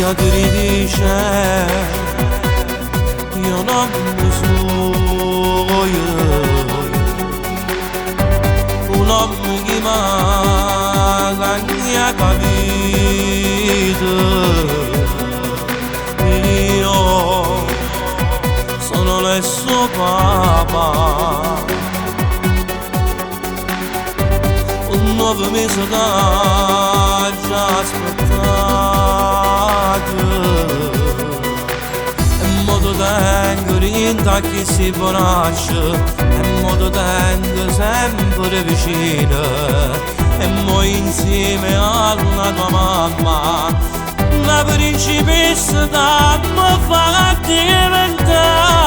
Beatrice, io nomme suoje, 'o nomme chi m'ha cagnato 'a vita. Io sono il suo papà. 9 mesi t'aggio aspettato e mo te tengo dint' a chesti braccia e mo te tengo sempre vicino e mo insieme alla tua mamma la principessa t'ammo fa diventare.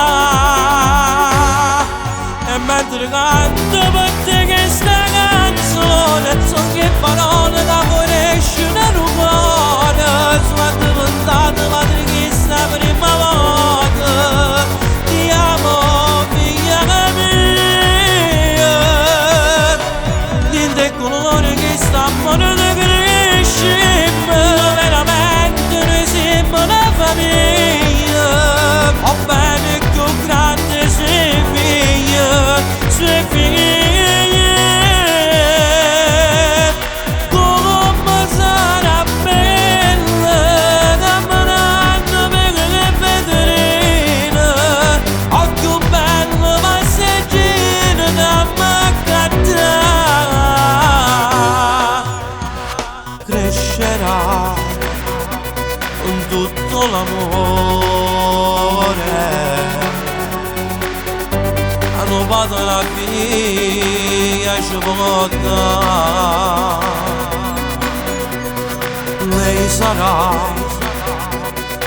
E mentre canto per te questa canzone, so che parole da fuori da cuore, sono diventata madre questa prima volta. Ti amo, figlia mia, dint' 'e colori che sta amore crescimmo, veramente noi siamo una famiglia, 'O bene più grande si figlia, si figlia. Come sarà bella camminando per le vetrine, 'o più bello passeggino da m'accattà. Crescerà con tutto l'amore a nu pate 'na figlia ci può dà. Lei sarà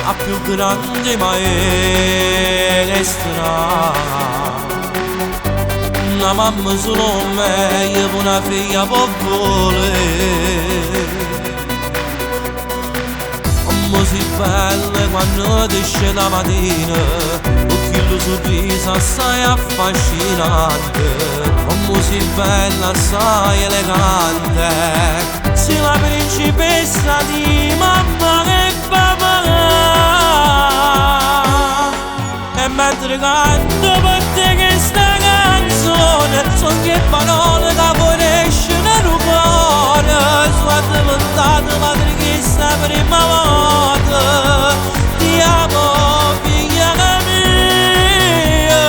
la più grande maestra. 'Na mamma solo meglio per una figlia può volere. Come si bella quando ti esce la mattina, con quello sorriso assai affascinante. Come si bella, assai elegante. Sei la principessa di mamma e papà. E mentre canto per te questa canzone, so che parole da fuori da cuore, sono diventata madre questa prima volta. Ti amo, figlia mia,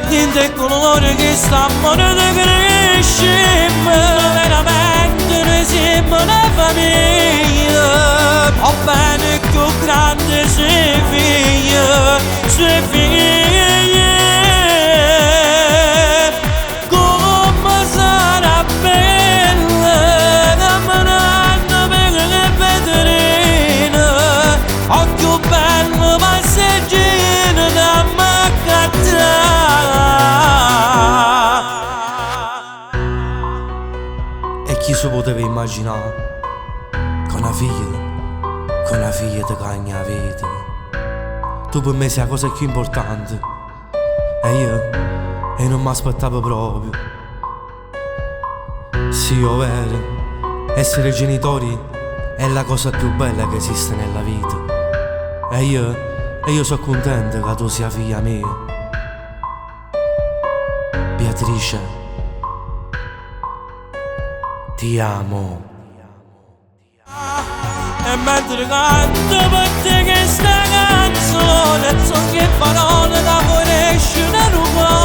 dint' 'e colori che sta amore crescimmo, veramente noi siamo una famiglia, 'O bene più grande si figlia, si figlia. Come sarà bella camminando per le vetrine, 'o più bello passeggino da m'accattà. E chi si poteva immaginare che una figlia ti cagna la vita? Tu per me sei la cosa più importante. E io non mi aspettavo proprio. Sì, è vero, essere genitori è la cosa più bella che esiste nella vita. E io sono contento che tu sia figlia mia. Beatrice, ti amo. E mentre canto per te questa canzone, so che parole da fuori da cuore.